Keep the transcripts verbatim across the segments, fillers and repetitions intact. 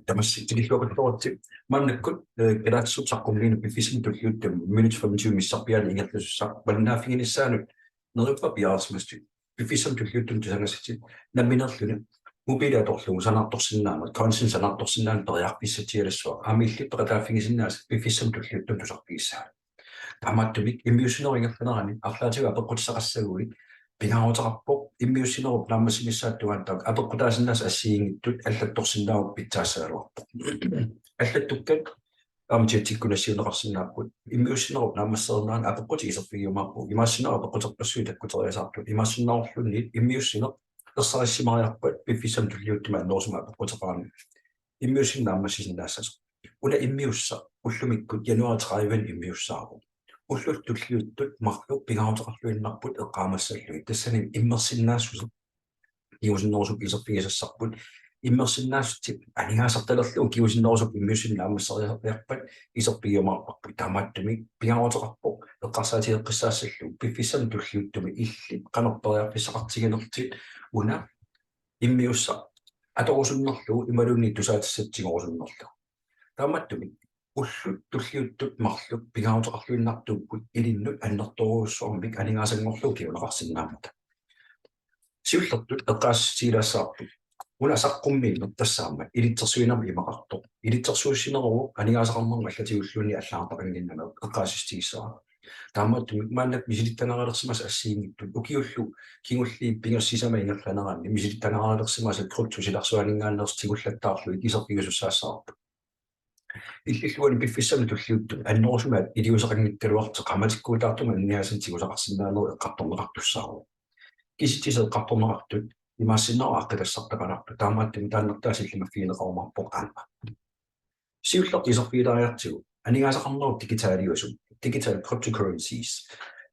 Tamassi tikilluakulluaritsi. Maannakkut, eh, kalaallisut saqqummiineq piffissami tulliuttumi minutsit femogtyve missarpiaani ingerlasussaq malinnaaffiginissaanut neriuppunga piareersimasoq. Piffissami tulliuttumi tusagassat nammineerluni mobiili atorlugu sanaartorsinnaaneq, coinsinik sanaartorsinnaaneq periarfissatsialassuaq. Aamma illit peqataaffigisinnaasat piffissami tulliuttumi tusarfigissavat. Taamaattumik immiussinerup ingerlanerani arlaatigut apeqqutissaqassaguit pingaaruteqarpoq immiussinerup naammassinissaata tungaanut apeqqutaasinnaasat assigiinngitsut allattorsinnaavugut pitsaassagaluarpoq. Allattukkat aamma chattikkunni nassiunneqarsinnaapput. Immiussinerup naammasserinerani apeqqutit iserfigiumaarpagut. Imaassinnaavoq apeqquterpassuit takkuteriasaartut. Imaassinnaavoq immiussineq ersarissimariarpat piffissami tulliuttumi annerusumik apeqquteqarami immiussineq naammassisinnaassasoq. Una immiussaq ullumikkut januar tredive immiussaavoq. Ullut tulliuttut marluk pingaaruteqarluinnarput eqqaamassallugit. Tassani immersinnaassuseq kingusinnerusukkut iserfigisassarput. Immersinnaassutsip aningaasartalerlugu kingusinnerusukkut immiussineq naammasseriarpat iserfigiumaarparput. Taamaattumik pingaaruteqarpoq eqqarsaatigeqqissaassallugu piffissami tulliuttumi illit qanoq periarfissaqartiginerlutit una immiussaq atorusunnerlugu imaluunniit tusaatissatut tigorusunnerlugu. Taamaattumik ullut tulliuttut marluk pingaaruteqarluinnartuupput ilinnut annertoorujussuarmik aningaasanngorlugu kinguneqarsinnaammata. Siullertut eqqaasitsissutigilaassavarput una saqqummiineq tassaammat ilitsersuinermik imaqartoq. Ilitsersuussineruvoq aningaasaqarnermut allatigulluunniit allagartaqannginnami eqqaasitsissutigissavara. Taamaattumik maannakkut misilittagaralersimasat assigiinngitsut ukiullu kingulliit pingasut sisamat ingerlaneranni misilittagaralersimasat kryptop silarsuaninngaanneersut tigullattaarlugit iserfigisussaassavarput. Illillu uani piffissami tulliuttumi annerusumik iliuuseqanngikkaluarlutit qaammatikkuutaartumik aningaasanik tigusaqarsinnaanerit eqqartorneqartussaavoq. Kisitsisit eqqartorneqartut imaassinnaavoq aaqqitassartaqalaartut, taamaattumik taanna taasillima fiineqarumaarpoq aamma. Siullertut iserfigilaariartigu aningaasaqarnerup digitaaliusut, digital cryptocurrencies.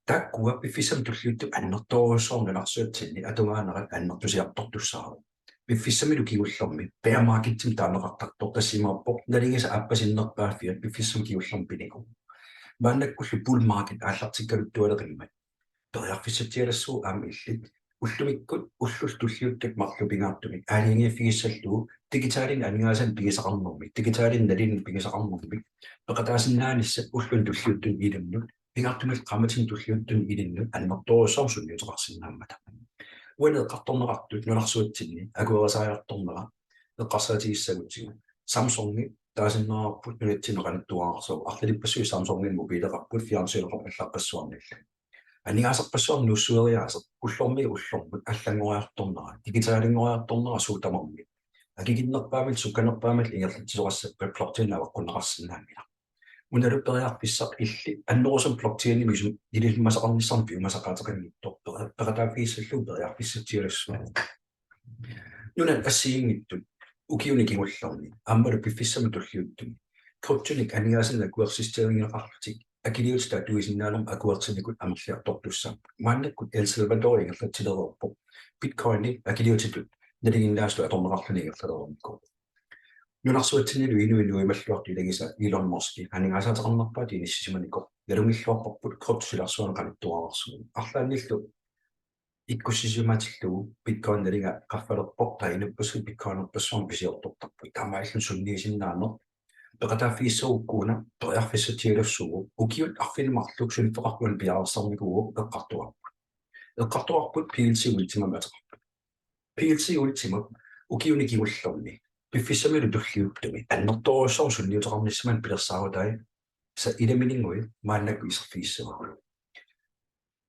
Taakkua piffissami tulliuttumi annertoorujussuarmik nunarsuatsinni atugaanerat annertusiartortussaavoq. Piffissamilu kingullermi bear marketsimik taaneqartartoq tassa imaappoq nalingisat aappasinnerpaaffiat piffissami kingullermi pinikuuvoq. Maannakkullu bull market aallartikkaluttualeqimmat periarfissatsialassuuvoq aamma illit ullumikkut ullut tulliuttut marluk pingaartumik aalajangiiffigissallugu digitalinik aningaasanik pigisaqarnermik, digitalinik nalilinnik pigisaqarnermik peqataasinnaanissat ulluni tulliuttuni ilinnut, pingaartumillu qaammatini tulliuttuni ilinnut annertoorujussuarmik sunniuteqarsinnaammata. Uani eqqartorneqartut nunarsuatsinni akuerisariartornera eqqarsaatigissagutsigu Samsungi taasinnaavarput nunatsinni qanittuararsuuvoq, arlalippassuit Samsungi mobiileqarput fjernsyneqarput allarpassuarnillu. Aningaasarpassuarnik nuussueriaaseq ullormiit ullormut allanngoriartornera, digitalinngoriartornera suut tamarmik. Akikinnerpaamik, sukkanerpaamik ingerlatsisoqassappat blockchain avaqqunneqarsinnaanngilaq. Unalu periarfissaq illit annerusumik blockchainimi sum ilisimmasaqarnissamut piumasaqaateqanngitsoq peri-, peqataaffigissallugu periarfissatsialassuaq. Nunat assigiinngitsut ukiuni kingullerni aammalu piffissami tulliuttumi kryptonik aningaasanik akuersissutigineqarlutik akiliutitut atuisinnaanermut akuersinikut amerliartortussaapput. Maannakkut El Salvador ingerlatsilereerpoq Bitcoini akiliutitut nalinginnaasutut atorneqarluni ingerlalereernikuuvoq. Nunarsuatsinnilu inuit nuimalluartut ilagisat Elon Musk aningaasaateqarnerpaatut inissisimanikoq nalunngilluarparput kryptop silarsuanut qanittuararsuuvoq. Arlaannillu ikkussisimatillugu Bitcoin nalinga qaffalerpoq, taava inuppassuit Bitcoinerpassuarnik pisiortortarput. Taamaalilluni sunniisinnaaneq peqataaffigissagukku una periarfissatsialassuuvoq. Ukiut arfineq-marluk suliffeqarfiup piareersarnikuuvoq eqqartugarput. Eqqartugarput P L C Ultimamik ateqarpoq. P L C Ultimap ukiuni kingullerni piffissamilu tulliuttumi annertoorujussuarmik sunniuteqarnissamani pilersaarutai sa ilamininnguit maannakkut iserfigissavagut.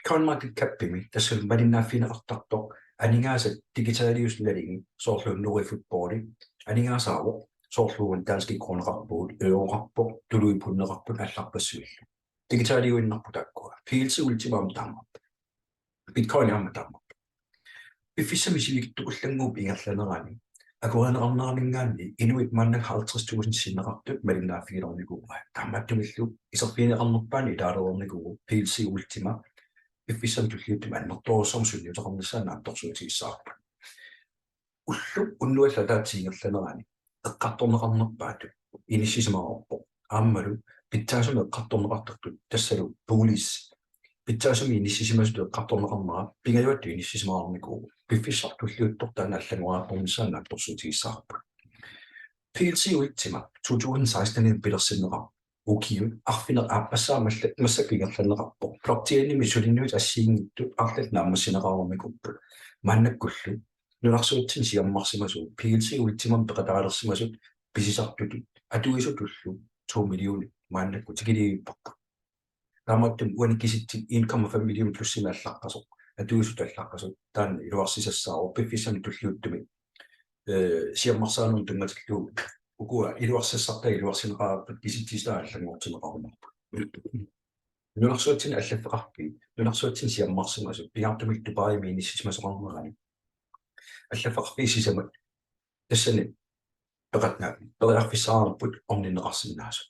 CoinMarketCapimi tassa malinnaaffigineqartartoq aningaasat digitaliusut nalugit soorlu Norge Football aningaasaavoq, soorlu danskit kroneqarpugut, euroqarpoq, tuluit pundeqarput allarpassuillu. Digitaliuinnarput taakkua. P L C Ultima aamma taamaappoq. Bitcoin aamma taamaappoq. Piffissami sivikitsukullannguup ingerlanerani akuerineqarneraninngaanniit inuit maannakkut halvtreds tusind sinneqartut malinnaaffigilernikuuai. Taamaattumillu iserfigineqarnerpaani ilaalereernikuuvoq P L C Ultima piffissami tulliuttumi annertoorujussuarmik sunniuteqarnissaanut naatsorsuutigissavarput. Ulloq unnuallu ataatsip ingerlanerani eqqartorneqarnerpaatut inissisimareerpoq. Aammalu pitsaasumik eqqartorneqartartut tassalu pools pitsaasumik inissisimasutut eqqartorneqarnera pingajuattut inissisimareernikuuvoq. Piffissaq tulliuttoq taanna allanngoriartornissaanut naatsorsuutigissavarput. P L C Ultima to tusind seksten pilersinneqarpoq. Ukiut arfineq-aappassaat massa-, massakkut ingerlanneqarpoq. Blockchainimi suliniutit assigiinngitsut arlallit naammassineqareernikuupput. Maannakkullu nunarsuatsinni siammarsimasut P L C Ultimamik peqataalersimasut pisisartutut atuisutullu to millionit maannakkut tikiliivipparput. Taamaattumik uani kisitsit en komma fem million plussimik allaqqasoq, atuisutut allaqqasoq, taanna iluarsisassaavoq piffissami tulliuttumi, eh, siammarsaanermut tunngatillugu ukua iluarsassartaa iluarsineqareerpat kisitsisit allanngortinneqarumaarput. Nunarsuatsinni allaffeqarfiit, nunarsuatsinni siammarsimasut, pingaartumik Dubaimi inissisimasoqarnerani. Allaffeqarfiit sisamat tassani peqatnaa, periarfissaqarput orninneqarsinnaasut.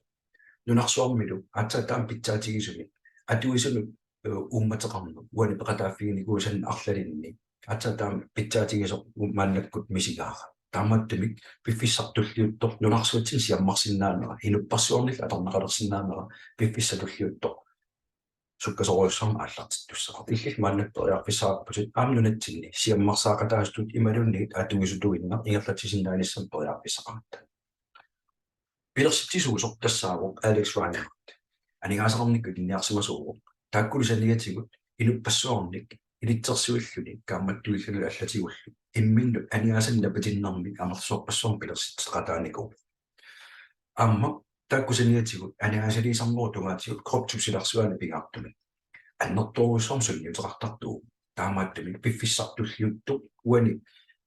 Nunarsuarmilu aatsaat taama pitsaatigisumik atuisunut, eh, uummateqarneq uani peqataaffiginikuusanni arlalinni aatsaat taama pitsaatigisoq u-, maannakkut misigaara. Taamaattumik piffissaq tulliuttoq nunarsuatsinni siammarsinnaanera, inuppassuarnillu atorneqalersinnaanera piffissaq tulliuttoq sukkasoorujussuarmik aallartittussaqarpoq. Illillu maannakkut periarfissaqarputit aamma nunatsinni siammarsaaqataasutut imaluunniit atuisutuinnaq ingerlatsisinnaanissamut periarfissaqaratta. Pilersitsisuusoq tassaavoq Alex Reinhardt. Aningaasaqarnikkut ilinniarsimasuuvoq. Taakkulu saniatigut inuppassuarnik ilitsersuilluni kaammattuilluni allatigullu imminnut aningaasanik napatinnermik amerlasoorpassuarnik pilersitseqataanikuuvoq. Aamma taakku saniatigut aningaasaliisarnerup tungaatigut kryptop silarsuani pingaartumik annertoorujussuarmik sunniuteqartartuuvoq. Taamaattumik piffissaq tulliuttoq uani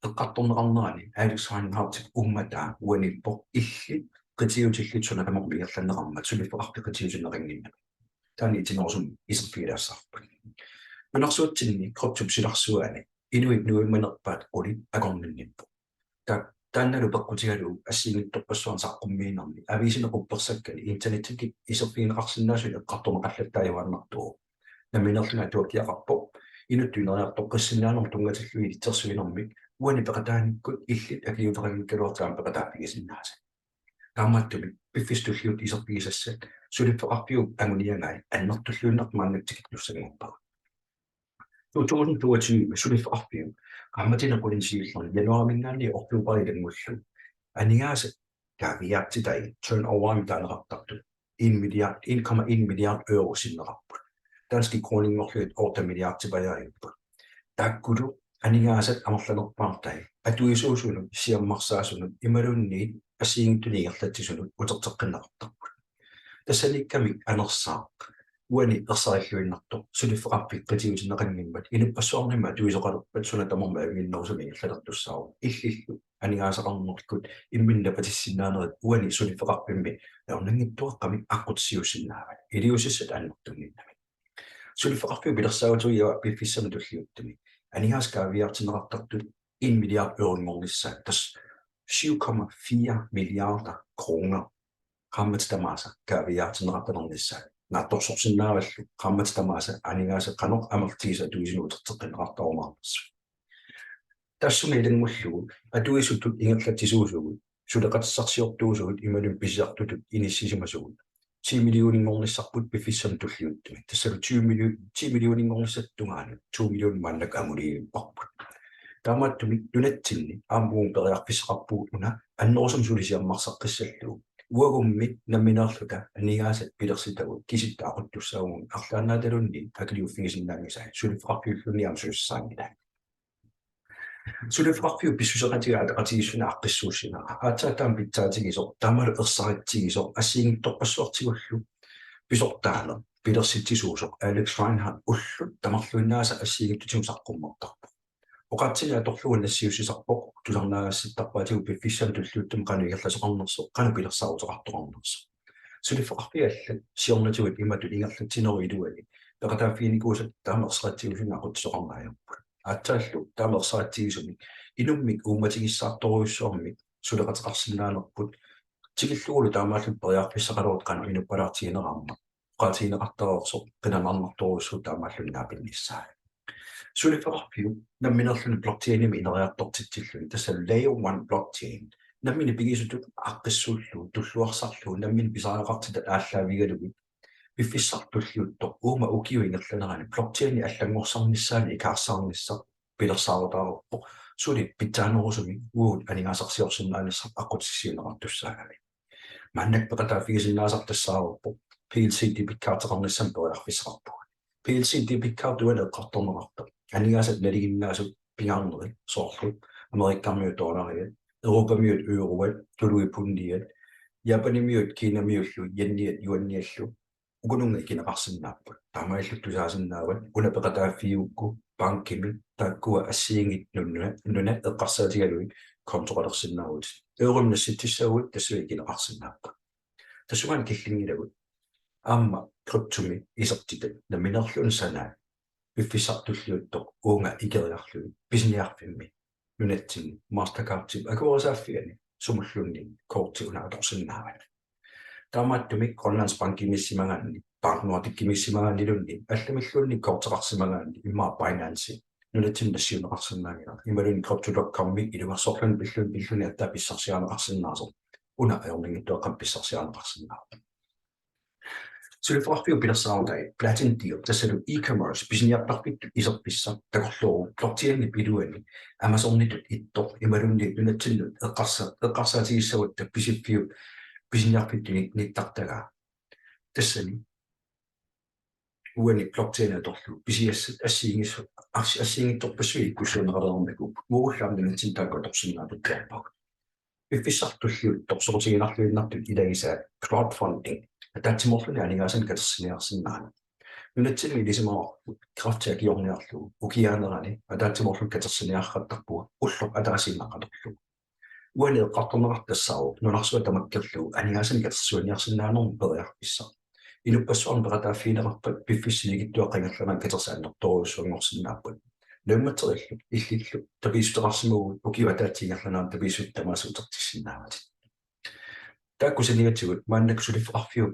eqqartorneqarnerani Alex Reinhardtip uummataa uaniippoq illit qitiutillit suna tamarmi ingerlanneqarmat suliffeqarfik qitiutinneqannginnami. Taanna itinerusumik iserfigilaassavarput. Nunarsuatsinni kryptop silarsuani inuit nuimanerpaat qulit akornanniippoq. Ta-, taannalu peqqutigalugu assigiinngitsorpassuarnik saqqummiinermi aviisinik quppersakkani internettikkut iserfigineqarsinnaasunik eqqartorneqallattaajuaannartuuvoq. Nammineerluni atuakkiaqarpoq inuttut ineriartoqqissinnaanermut tunngatillugu ilitsersuinermik uani peqataanikkut illit akiliuteqanngikkaluarlutit aamma peqataaffigisinnaasat. Taamaattumik piffissaq tulliuttoq iserfigisassat suliffeqarfiup anguniagai annertuliorneq maannakkut tikilluassanngippaa. To tusind toogtyve suliffeqarfiup qaammatini qulinsiilluni januaarimiinngaanniit oktoberip ilanngullugu aningaasat kaaviiaartitai turnoverimik taaneqartartut en milliard, en komma en milliard euro sinneqarput. Danskit kroninngorlugit otte milliardipajaajuppoq. Taakkulu aningaasat amerlanerpaartai atuisuusunut, siammarsaasunut imaluunniit assigiinngitsunut ingerlatsisunut uterteqqinneqartarput. Tassaniikkami anersaaq uani ersarilluinnartoq suliffeqarfik qitiutinneqanngimmat inuppassuarnimmi atuisoqalerpat suna tamarmi ajunnginnerusumik ingerlalertussaavoq. Illillu aningaasaqarnermut imminut napatissinnaanerit uani suliffeqarfimmi ajornanngitsuaqqamik aqqutissiuussinnaavat iliuusissat annertunnginnamik. Suliffeqarfiup pilersaarutigivaa piffissami tulliuttumi aningaasat kaaviiaartinneqartartut en milliard euronngornissaat, tassa syv komma fire milliarder kroner qaammatit tamaasa kaaviiaartinneqartalernissaat. Naatsorsorsinnaavallu qaammatit tamaasa aningaasat qanoq amerlatigisut atuisunut uterteqqinneqartarumaarnersut. Taassuma ilanngullugu atuisutut ingerlatsisuusugut suleqatissarsiortuusugut imaluunniit pisisartutut inissisimasugut ti millioninngornissarput piffissami tulliuttumi. Tassalu tyve million, ti millioninngornissap tungaanut to million maannakkut anguniipparput. Taamaattumik nunatsinni aamma uunga periarfissaqarpugut una annerusumik suli siammarsaqqissallugu. Uagummi nammineerluta aningaasat pilersitagut kisitta aquttussaavugut arlaannaataluunniit akiliuffigisinnaanngisai suliffeqarfiulluunniit aamma sulissaanngilai. Suliffeqarfiup pissuseqatigiiaat ataqatigiissutit aaqqissuussinera. Aatsaat taama pitsaatigisoq, taamalu ersaritsigisoq, assigiinngitsorpassuartigullu pisortaaneq, pilersitsisuusoq, Alex Reinhardt ullut tamarluinnaasa assigiinngitsutigut saqqummertarpoq. Oqaatsinik atorlugu nassiussisarpoq, tusarnaagassittarpaatigut piffissami tulliuttumi qanoq ingerlasoqarnersoq, qanoq pilersaaruteqartoqarnersoq. Suliffeqarfiit allat siornatigut imatut ingerlatsinerup iluani peqataaffiginikuusat taama ersaritsigisumik aqutsisoqarneq ajorput. Aatsaallu taama ersaritsigisumik inummik uummatigissaartorujussuarmik suleqateqarsinnaanerput tikillugulu taamaallutik periarfissaqaleruit qanoq inuppalaartigineraammat oqaatigineqartareersoq qinanarnartorujussuuvoq taamaallutik naapinnissaat. Suliffeqarfiup nammineerluni blockchainimi ineriartortitsilluni, tassa layer one blockchain, nammineq pigisutut aaqqissuullugu, tulluarsarlugu, nammineq pisariaqartitat aallaavigalugit piffissaq tulliuttoq uuma ukiup ingerlanerani blockchaini allanngorsarnissaanut ikaarsaarnissaq pilersaarutaareerpoq suli pitsaanerusumik uagut aningaasarsiorsinnaanissaq aqqutissiuunneqartussaagami. Maannakkut peqataaffigisinnaasaq tassaavorpoq P L C debit cardeqarnissamut periarfissaqarpugut. P L C debit card uani eqqartorneqartoq aningaasat nalinginnaasut pingaarnerit soorlu Amerikamiut dollariat, Europamiut euroat, tuluit pundiat, Japanimiut Kinamiullu yeniat yuaniallu ukununnga ikineqarsinnaapput. Taamaalillutik tusaasinnaavat una peqataaffigigukku bankimi taakkua assigiinngitsut nuna, nuna eqqarsaatigalugit kontoqalersinnaavutit. Euromik nassitsissaguit tassunga ikineqarsinnaapput. Tassunga killinngilagut aamma kryptomi isertitat nammineerluni sanaat piffissami tulliuttumi uunga ikeriarlugit pisiniarfimmi nunatsinni Mastercardip akuerisaaffiani sumulluunniit korti una atorsinnaavat. Taamaattumik Grønlandsbankimiissimagaanni, BankNordikimiissimagaanniluunniit, allamilluunniit korteqarsimagaanni immaqa Binance nunatsinni nassiunneqarsinnaanngilaq, imaluunniit crypto dot com-i ilungersorluni pilluni pilluni aatsaat pissarsiarineqarsinnaasoq una ajornanngitsuaqqamik pissarsiarineqarsinnaavoq. Suliffeqarfiup pilersaarutai Platin Deal, tassalu e-commerce pisiniartarfittut iserfissaq takorlooruvoq blockchainip iluani Amazonitut ittoq imaluunniit nunatsinnut eqqarsa-, eqqarsaatigissagutta pisiffiup pisiniarfittut ni-, nittartagaa. Tassani uani blockchain atorlugu pisiassat assigiinngis-, assi-, assigiinngitsorpassuit ikkussuunneqalernikut uagullu aamma nunatsinni taakku atorsinnaatut taappagut. Piffissami tulliuttumi soqutiginarluinnartut ilagisaat crowdfunding, ataatsimoorluni aningaasanik katersiniarsinnaaneq. Nunatsinni ilisimavarput kræfti akiorniarlugu ukiaanerani ataatsimoorluta katersiniaqattarpugut ulloq ataasiinnaq atorlugu. Uani eqqartorneqartoq tassaavoq nunarsuaq tamakkerlugu aningaasanik katersuiniarsinnaanermut periarfissaq. Inuppassuarnit peqataaffigineqarpat piffissap sivikitsuaqqap ingerlanerani katersaannertorujussuanngorsinnaapput. Naammatserillu illillu tapiissuteqarsimaguit ukiup ataatsip ingerlanerani tapiissutit tamaasa utertissinnaavatit. Taakku saniatigut maannakkut suliffeqarfiup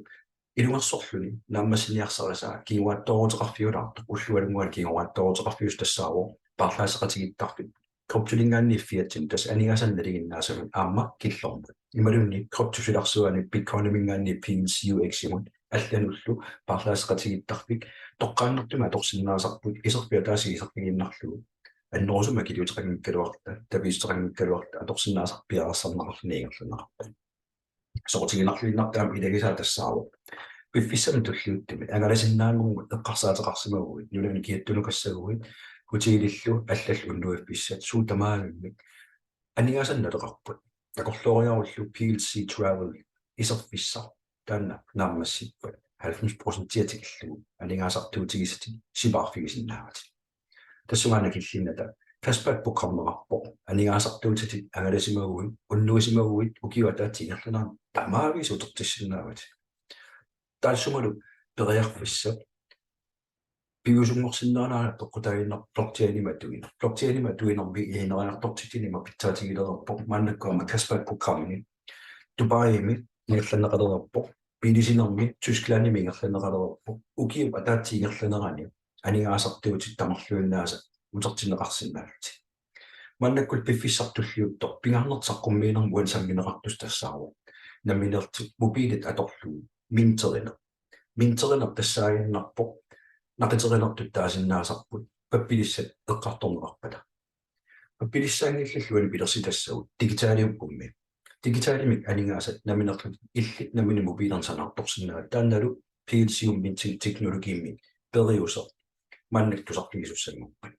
ilungersorluni naammassiniarsarisaa kinguaattooruteqarfiulaartoq, ullualunnguani kinguaattooruteqarfiusoq tassaavoq paarlaasseqatigiittarfik kryptoninngaanniit fiatinut, tassa aningaasanik nalinginnaasumik aamma killormut. Imaluunniit kryptop silarsuani Bitcoiniminngaanniit P L C U X-imut allanullu paarlaasseqatigiittarfik toqqaannartumik atorsinnaasarput iserfik ataaseq iserfigiinnarlugu. Annerusumik akiliuteqanngikkaluarluta, tapiissuteqanngikkaluarluta atorsinnaasarput piareersarneqarluni ingerlanneqarpoq. Soqutiginarluinnartut aamma ilagisaat tassaavoq piffissami tulliuttumi angalasinnaanermut eqqarsaateqarsimaguit, nunani kiattunukassaguit, hotelillu allallu unnuiffissat suut tamarmik aningaasanik naleqarput. Takorlooriarullu P L C Travel iserfissaq taanna naammassippat halvfems procentia tikillugu aningaasartuutigisatit sipaarfigisinnaavatit. Tassunga killinnata cashback-programmeqarpoq. Aningaasartuutitit angalasimaguit, unnuisimaguit, ukiup ataatsip ingerlanerani tamaviisa utertissinnaavatit. Taassumalu periarfissaq piviusunngorsinnaanera peqqutaaginnarpoq blockchainimik atuineq. Blockchainimik atuinermi ilinniartortitsineq ima pitsaatigilereerpoq, maannakkut aamma cashback-programmini Dubaimi ingerlanneqalereerpoq. Biilisinermi Tysklandimi ingerlanneqalereerpoq. Ukiup ataatsip ingerlanerani aningaasartuutit tamarluinnaasa utertinneqarsinnaallutik. Maannakkut piffissami tulliuttumi pingaarnertut saqqummiinermut uani sammineqartussaq tassaavoq nammineerlutit mobiilit atorlugit minterineq. Minterineq tassaaginnarpoq naqiterinertut taasinnaasarput pappilissat eqqartorneqarpata. Pappilissaanngillallu uani pilersitassagut digitaliuppummi. Digitalimik aningaasat nammineerlutit illit nammineq mobiilinni sanaartorsinnaavat, taannalu P L C U minting teknologiimmi periuseq maannakkut tusarfigisussanngorpat.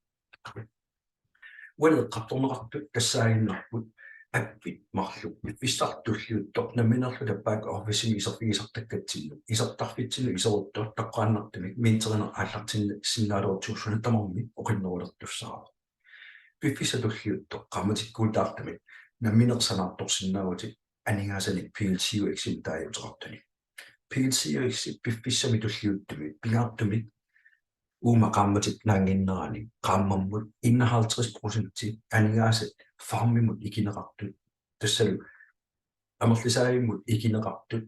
Uani eqqartorneqartut tassaaginnarput appit marluk piffissami tulliuttumi nammineerluta back officemi iserfigisartakkatsinnut isertarfitsinnut iseruttortoqqaannartumik minterineq aallartissinnaalerutsigit suna tamarmi oqinnerulertussaavoq. Piffissami tulliuttumi qaammatikkuutaartumik nammineq sanaartorsinnaavutit aningaasanik P L C U X-imik taaguuteqartunik. P L C U X-ip piffissami tulliuttumi pingaartumik uuma qaammatip naannginnerani qaammammut enoghalvtreds procenti aningaasat farmimut ikineqartut, tassalu amerlisaavimmut ikineqartut,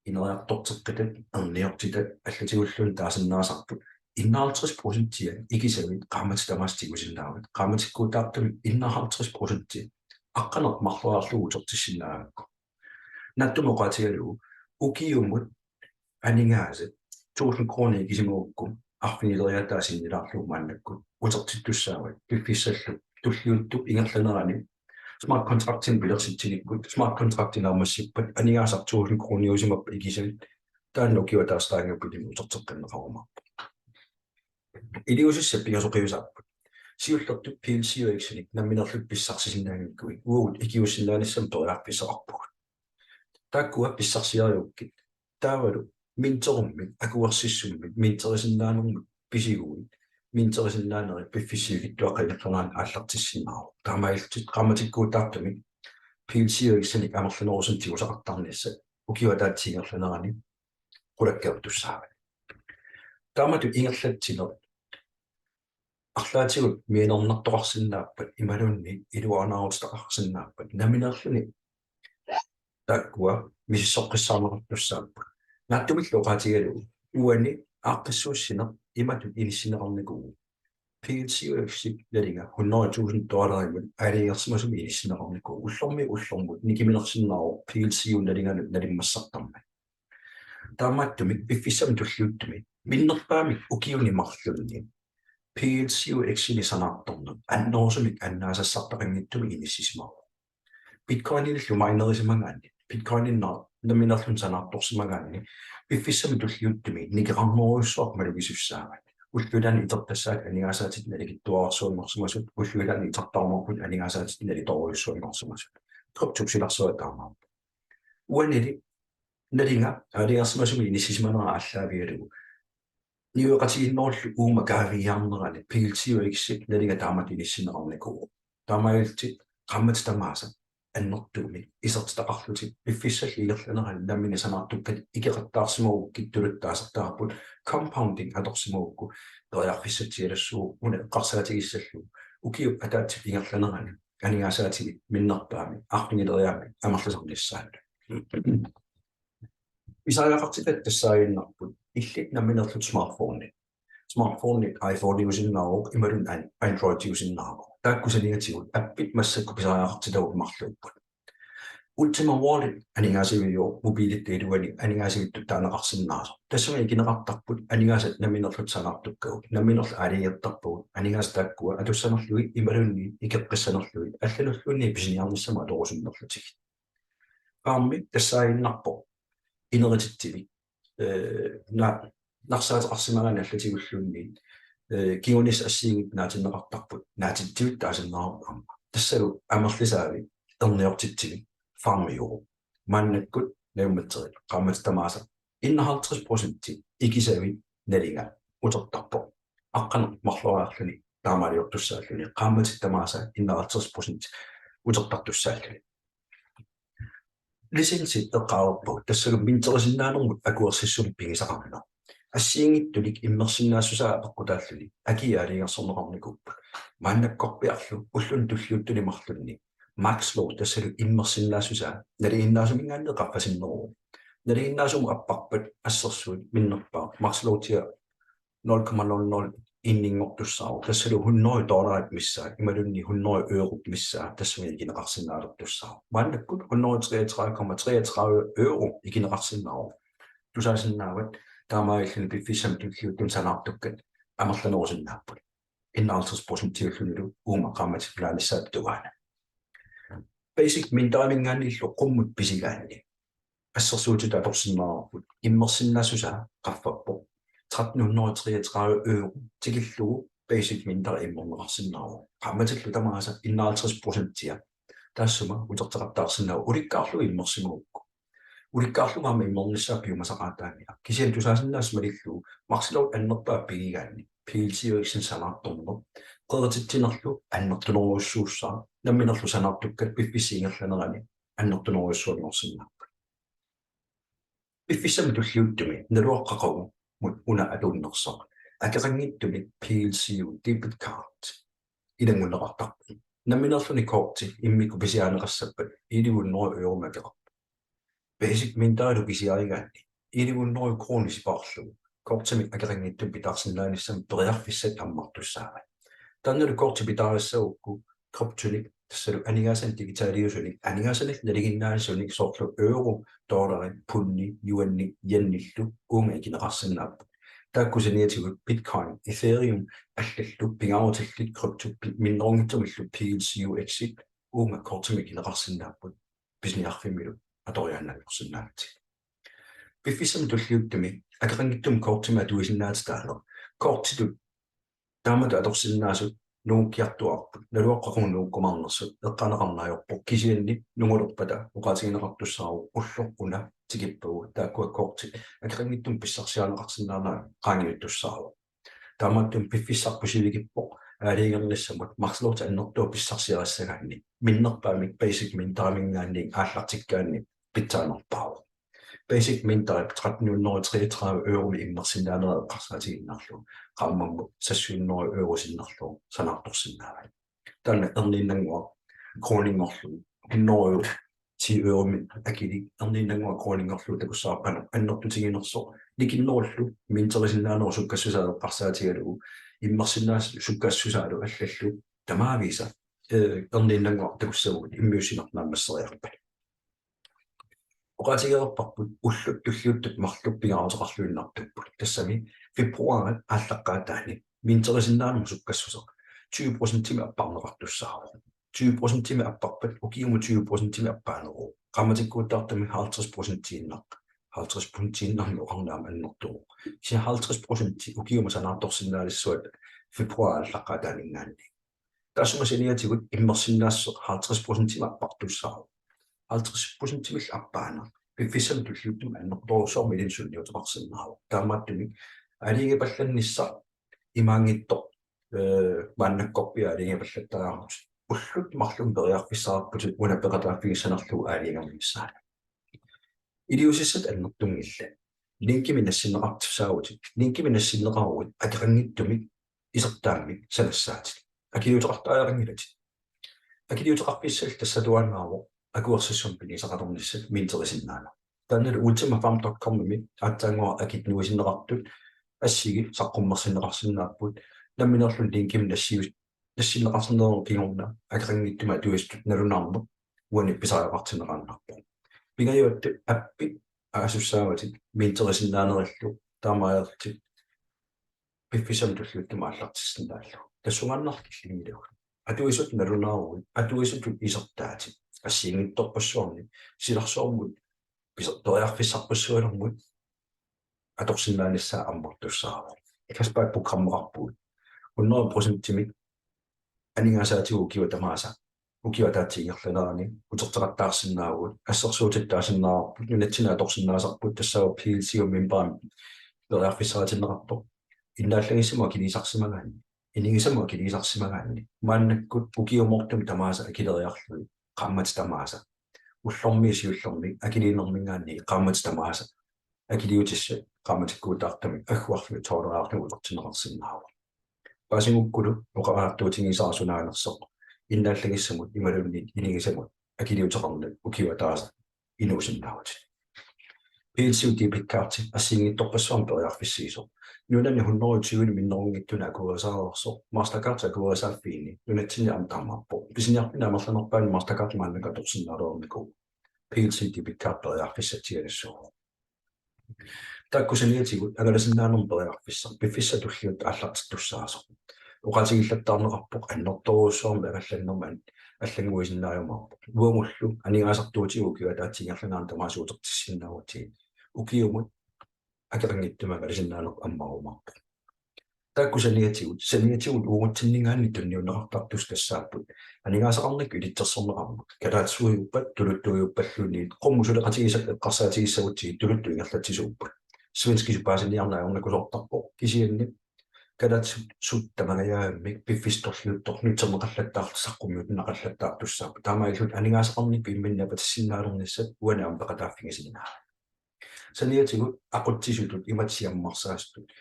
ineriartorteqqitat, erniortitat allatigulluunniit taasinnaasarput enoghalvtreds procentia ikisavit qaammatit tamaasa tigusinnaavat. Qaammatikkuutaartumik enoghalvtreds procenti aqqaneq-marloriarlugu utertissinnaagakku. Naatsumik oqaatigalugu ukiumut aningaasat tusind kroner ikisimagukku arfinileriaataa sinnilaarlugu maannakkut utertittussaavat piffissallu tulliuttup ingerlanerani smart contractinik pilersitsinikkut, smart contracti naammassippat, aningaasat tusind kroniusimappat ikisavit, taanna ukioq ataaseq taanna pilimut uterteqqinneqarumaarpoq. Iliuusissat pingasoqiusaapput. Siullertut PLCUX-inik nammineerluta pissarsisinnaanngikkuit uagut ikiuussinnaanissamut periarfissaqarpugut. Taakkua pissarsiariukkit, taavalu minterimik akuersissummik minterisinnaanermut pisiguit, minterisinnaanerit piffissap sivikitsuaqqap ingerlanerani aallartissinnaavoq. Taamaalillutit qaammatikkuutaartumik PLCUX-inik amerlanerusunik tigusaqartarnissat ukioq ataatsip ingerlanerani qulakkeertussaavat. Taamatut ingerlatsineq arlaatigut mianernartoqarsinnaappat imaluunniit iluanaarutitaqarsinnaappat nammineerluni taakkua misissoqqissaarneqartussaapput. Naatsumillu oqaatigalugu uani aaqqissuussineq imatut inissinneqarnikuuvoq. PLCUX-ip nalinga hundrede tusind dollarimut aalajangersimasumik inissinneqarnikuuvoq. Ullormiit ullormut nikiminersinnaavoq PLCU-p nalinganut nalimmassartarmat. Taamaattumik piffissami tulliuttumi minnerpaamik ukiuni marlunni PLCUX-inik sanaartorneq annerusumik annaasassartaqanngitsumik inissisimavoq. Bitcoinillu minerisimagaanni, Bitcoininnaq nammineerluni sanaartorsimagaanni, piffissami tulliuttumi nikerarnerujussuaq malugisussaavat. Ullut ilaanni itertassaatit aningaasaatitit nalikitsuararsuanngorsimasut, ullut ilaanni itertarumaarput aningaasaatitit nalitoorujussuanngorsimasut. Kryptop silarsuaa taamaappoq. Uanili nalinga aalajangersimasumik inissisimanera aallaavigalugu niueqatigiinnerullu uuma kaaviiaarnerani PLCUX-ip nalinga taamatut inissinneqarnikuuvoq. Taamaalillutit qaammatit tamaasa annertuumik isertitaqarlutit piffissallu ingerlanerani nammineq sanaartukkatit ikeqattaarsimagukkit tuluttut taasartagarput compounding atorsimagukku periarfissatsialassuuvoq una eqqarsaatigissallugu ukiup ataatsip ingerlanerani aningaasaatigit minnerpaamik arfinileriaammik amerlisarnissaannut. Pisariaqartitatit tassaaginnarput illit nammineerlutit smartphonit. Smartphonit iPhoneiusinnaavoq imaluunniit an-, Androidiusinnaavoq. Taakku saniatigut appit massakkut pisariaqartitavut marluupput. Ultima Wallet aningaasiviuvoq mobiilitta iluani aningaasivittut taaneqarsinnaasoq. Tassami ikineqartarput aningaasat nammineerlutit sanaartukkagut, nammineerlutit aalajangertarpagut, aningaasat taakkua atussanerlugit imaluunniit ikeqqissanerlugit allanulluunniit pisiniarnissamut atorusunnerlutigit. Qaammi tassaaginnarpoq inerititsinnik, ee, na-, narsaateqarsimagaanni allatigulluunniit, ee, kingunissat assigiinngitsut naatinneqartarput, naatitsivik taasinnaavoq aamma. Tassalu amerlisaavi erniortitsivik farmiuvoq. Maannakkut naammatserit qaammatit tamaasa enoghalvtreds procent ikisavit nalinga utertarpoq. Aqqaneq-marloriarluni taamaaliortussaalluni qaammatit tamaasa enoghalvtreds procent utertartussaalluni. Licensit eqqaareerpagut, tassalu minterisinnaanermut akuersissummik pigisaqarneq. Assigiinngitsunik immersinnaassusaa apeqqutaalluni akia aalajangersorneqarnikuupput. Maannakkorpiarlu ulluni tulliuttuni marlunni max load, tassalu immersinnaassusaa nalinginnaasuminngaanniit qaffasinneruvoq. Nalinginnaasumut apparpat assersuut minnerpaaq max loadia nul komma nul nul inninngortussaavoq. Tassalu hundrede dollarit missaat imaluunniit hundrede eurot missaat tassami ikineqarsinnaalertussaavoq. Maannakkut hundrede treogtredive komma treogtredive euro ikineqarsinnaavoq. Tusaasinnaavat taamaalilluni piffissami tulliuttumi sanaartukkat amerlanerusinnaapput. Enoghalvtreds procentiullunilu uuma qaammatip naanissaata tungaanut. Basic minteriminngaanniillu qummut pisigaanni assersuutitut atorsinnaavarput immersinnaassusaa qaffappoq. Tretten hundrede treogtredive euro tikillugu basic minteri immerneqarsinnaavoq. Qaammatillu tamaasa enoghalvtreds procentia taassuma uterteqattaarsinnaavoq ulikkaarlugu immersimagukku. Ulikkaarlugu aamma immernissaa piumasaqaataanngilaq. Kisianni tusaasinnaasat malillugu max load annerpaaq pigigaanni PLCUX-inik sanaartorneq qerititsinerlu annertunerujussuussaaq, namminerlu sanaartukkat piffissap ingerlanerani annertunerujussuanngorsinnaapput. Piffissami tulliuttumi naluara qaqugu una atuunnersoq akeqanngitsumik PLCU debit card ilanngunneqartarpoq. Nammineerluni korti immikkut pisiarineqassappat elleve hundrede euromik akeqarpoq. Basic minterilu pisiarigaanni elleve hundrede kroner sipaarlugu kortimik akeqanngitsumik pitaarsinnaanissamut periarfissat ammartussaavat. Taannalu korti pitaarissagukku kryptonik, tassalu aningaasanik digitaliusunik, aningaasanik nalinginnaasunik, soorlu euro, dollari, pundi, yuani, yenillu uunga ikineqarsinnaapput. Taakku saniatigut Bitcoin, Ethereum allallu pingaarutillit krypto pi-, minnerunngitsumillu P L C U X-it uunga kortimik ineqarsinnaapput pisiniarfimmilu atoriaannanngorsinnaangatsigu. Piffissami tulliuttumi akeqanngitsumik kortimik atuisinnaatitaaneq. Kortitut taamatut atorsinnaasut nungukkiartuaarput, naluara qaqugu nungukkumaarnersut eqqaaneqarneq ajorpoq, kisianni nungulerpata oqaatigineqartussaavoq ulloq una tikippagu taakkua kortit akeqanngitsumik pissarsiarineqarsinnaanera qaangiuttussaavoq. Taamaattumik piffissarput sivikippoq aalajangernissamut Max Load annertooq pissarsiarissagaanni, minnerpaamik Basic Minteriminngaanniit aallartikkaanni pitsaanerpaavoq. Basic Minterip tretten hundrede og treogtredive euromik immersinnaanera eqqarsaatigiinnarlugu, qaammammut seks hundrede euro sinnerlugu sanaartorsinnaavat. Taanna erniinnannguaq kroninngorlugu, hundrede euro, ti euromik akilik, erniinnannguaq kroninngorlugu takussavarput annertutiginersoq, nikinnerullu minterisinnaanerup sukkassusaa eqqarsaatigalugu, immersinnaasut sukkassusaalu allallu tamaavisa, eh, erniinnannguaq takussagutsigu immiussineq naammasseriarpat. Oqaatigereerparput ullut tulliuttut marluk pingaaruteqarluinnartuupput. Tassami februaarip aallaqqaataani minterisinnaanermut sukkassuseq tyve procentimik apparneqartussaavoq. Tyve procentimik apparpat ukiumut tyve procentimik appaaneruvoq. Qaammatikkuutaartumik halvtreds procentiinnaq. Halvtreds procentiinnarmi oqarneq aamma annertuvoq. Kisianni halvtreds procenti ukiumut sanaartorsinnaalissavat februaarip aallaqqaataaninngaanniit. Taassuma saniatigut immersinnaassuseq halvtreds procentimik appartussaavoq. Halvtreds procentimillu appaaneq piffissami tulliuttumi annertoorujussuarmik ilinnut sunniuteqarsinnaavoq. Taamaattumik aalajangipallannissaq imaanngitsoq, eh, maannakkorpiaq aalajangipallattariaqarputit. Ullut marluk periarfissaqarputit una peqataaffigissanerlugu aalajangernissaanut. Iliuusissat annertunngillat. Linkimik nassinneqartussaavutit. Linkimik nassinneqaruit akeqanngitsumik isertaammik sanassaatit. Akiliuteqartariaqanngilatit. Akiliuteqarfissallu tassatuaannaavoq akuersissummik piniaqaternissat minterisinnaaneq. Taannalu ultimafarm dot com-imi aatsaannguaq akit nuisinneqartut assigik saqqummersinneqarsinnaapput, nammineerluni linkimik nassius-, nassinneqarsimanerup kingorna akeqanngitsumik atuisutut nalunaarneq uani pisariaqartinneqartarpoq. Pingajuattut appit aasussaavatit minterisinnaanerillu taamaalillutit piffissami tulliuttumi aallartissinnaallugu. Tassungaannaq killinngilagut. Atuisutut nalunaaruit, atuisutut isertaatit. Assigiinngitsorpassuarnik, silarsuarmut, pisa-, periarfissarpassualermut atorsinnaanissaa ammartussaavoq. Cashback programmeqarpugut. Hundrede procentimik aningaasaatigut ukiut tamaasa, ukiup ataatsip ingerlanerani uterteqattaarsinnaavugut, assersuutitut taasinnaavarput, nunatsinni atorsinnaasarput, tassaavoq P L C U-mi memberimik periarfissaatinneqartoq, innaallagissamut akiliisarsimagaanni, inigisamut akiliisarsimagaanni, maannakkut ukiumoortumik tamaasa akileriarlugit, qaammatit tamaasa, ullormiit siullermik akiliinerminngaanniit qaammatit tamaasa akiliutissat qaammatikkuutaartumik agguarlugit tolveriarlugit utertinneqarsinnaavoq. Paasigukkulu oqariartuutigisara sunaanersoq innaallagissamut imaluunniit inigisamut akiliuteqarneq ukiup ataaseq inuusinnaavutit. P L C U debit card assigiinngitsorpassuarnik periarfissiisoq. Nunani hundrede og tyve minnerunngitsunik akuerisaareersoq, Mastercard akuerisaaffiini nunatsinni aamma taamaappoq. Pisiniarfinni amerlanerpaani Mastercard maannakkut atorsinnaalereernikuuvoq. P L C debit card periarfissatsialassuuvoq. Taakku saniatigut angalasinnaanermut periarfissaq piffissami tulliuttumi aallartittussaasoq. Oqaatigillattaarneqarpoq annertoorujussuarmik angallannermut allannguisinnaajumaarpoq. Uagullu aningaasartuutigut ukiup ataatsip ingerlanerani tamaasa utertissinnaagutsigit ukiumut akeqanngitsumik angalasinnaaneq ammarumaarpoq. Taakku saniatigut, saniatigut uagutsinninngaanniit tunniunneqartartussat tassaapput aningaasaqarnikkut ilitsersorneqarmata, kalaallisuujuppata, tuluttuujuppalluunniit, qummut suleqatigisat eqqarsaatigissagutsigit tuluttut ingerlatsisuupput. Svenskisut paasiniarneq ajornakusoortarpoq, kisianni kalaallisut tamangajammik piffissami tulliuttumi nutserneqallattaarlutik saqqummiunneqallattaartussaapput. Taamaalillutik aningaasaqarnikkut imminnut napatissinnaalernissat uani aamma peqataaffigisinnaavat. Saniatigut aqutsisutut imatut siammarsaasutut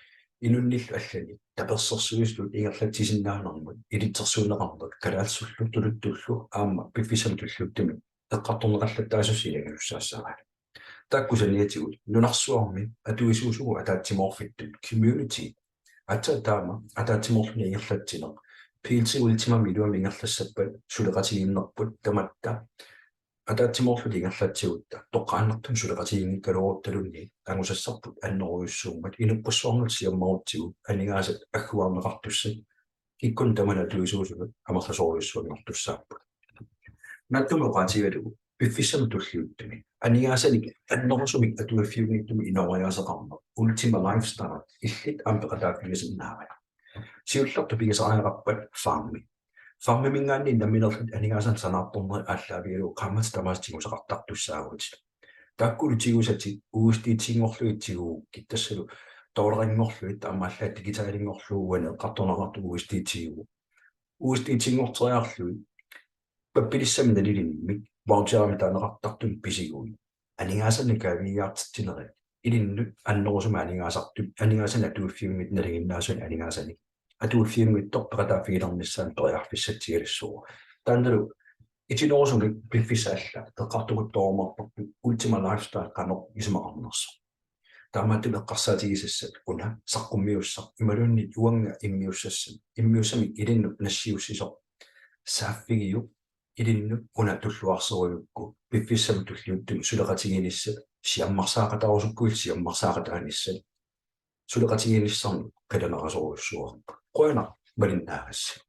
inunnillu allanit tapersersuisutut ingerlatsisinnaanermut ilitsersuunneqarneq kalaallisullu tuluttullu aamma piffissami tulliuttumi eqqartorneqallattaasussat ilanngussaassavaat. Taakku saniatigut nunarsuarmi atuisuusugut ataatsimoorfittut, community, aatsaat taama ataatsimoorluni ingerlatsineq, P L C Ultimami iluamik ingerlassappat suleqatigiinnerput tamatta ataatsimoorluta ingerlatsigutta toqqaannartumik suleqatiginngikkaluaruttaluunniit angusassarput annerujussuummat inuppassuarnut siammarutsigu aningaasat agguarneqartussat kikkunnut tamanut atuisuusunut amerlasoorujussuanngortussaapput. Naatsumik oqaatigalugu piffissami tulliuttumi aningaasanik annerusumik atuiffiunngitsumik inooriaaseqarmat Ultima Lifestyle illit aamma peqataaffigisinnaavat. Siullertut pigisariaqarpat farmi. Farmiminngaanniit nammineerlutit aningaasanik sanaartornerit aallaavigalugu qaammatit tamaasa tigusaqartartussaavutit. Taakkulu tigusatit U S D T-nngorlugit tigugukkit, tassalu dollarinngorlugit aamma allaat digitalinngorlugu uani eqqartorneqartoq U S D T-uvoq. U S D T-nngorteriarlugit pappilissamik nalilimmik voucherimik taaneqartartumik pisiguit aningaasanik kaaviiaartitsinerit ilinnut annerusumik aningaasartut, aningaasanik atuiffiunngitsut nalinginnaasunik aningaasanik atuiffiunngitsoq peqataaffigilernissaanut periarfissatsialassuuvoq. Taannalu itinerusumik piffissaq alla eqqartukuttorumaarparput Ultima Lifestyle qanoq isumaqarnersoq. Taamaattumik eqqarsaatigisassat una saqqummiussaq imaluunniit uanga immiussassat, immiussamik ilinnut nassiussisoq saaffigiuk ilinnut una tulluarserujukku piffissami tulliuttumi suleqatigiinissat siammarsaaqataarusukkuit siammarsaaqataanissat suleqatigiinnissannut qilanerasorujussuuarput. Qujanaq malinnaagassi.